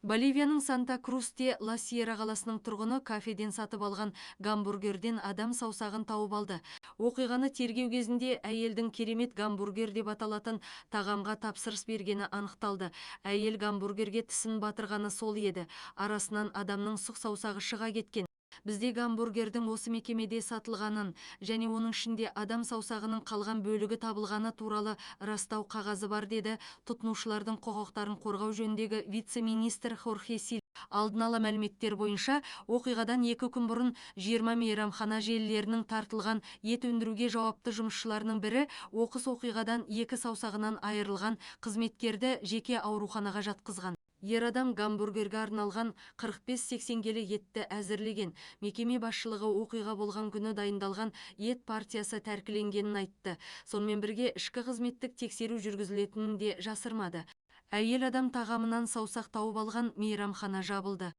Боливияның Санта-Крус-де-ла-Сьерра қаласының тұрғыны кафеден сатып алған гамбургерден адам саусағын тауып алды. Оқиғаны тергеу кезінде әйелдің Керемет гамбургер деп аталатын тағамға тапсырыс бергені анықталды. Әйел гамбургерге тісін батырғаны сол еді, арасынан адамның сұқ саусағы шыға кеткен. Бізде гамбургердің осы мекемеде сатылғанын және оның ішінде адам саусағының қалған бөлігі табылғаны туралы растау қағазы бар, деді тұтынушылардың құқықтарын қорғау жөніндегі вице министр Хорхе Сил. Алдын ала мәліметтер бойынша, оқиғадан 2 күн бұрын 20 мейрамхана желілерінің тартылған ет өндіруге жауапты жұмысшыларының бірі оқыс оқиғадан екі саусағынан айырылған қызметкерді жеке ауруханаға жатқызған. Ер адам гамбургерге арналған 45-80 келі етті әзірлеген. Мекеме басшылығы оқиға болған күні дайындалған ет партиясы тәркіленгенін айтты. Сонымен бірге ішкі қызметтік тексеру жүргізілетінін де жасырмады. Әйел адам тағамынан саусақ тауып алған мейрамхана жабылды.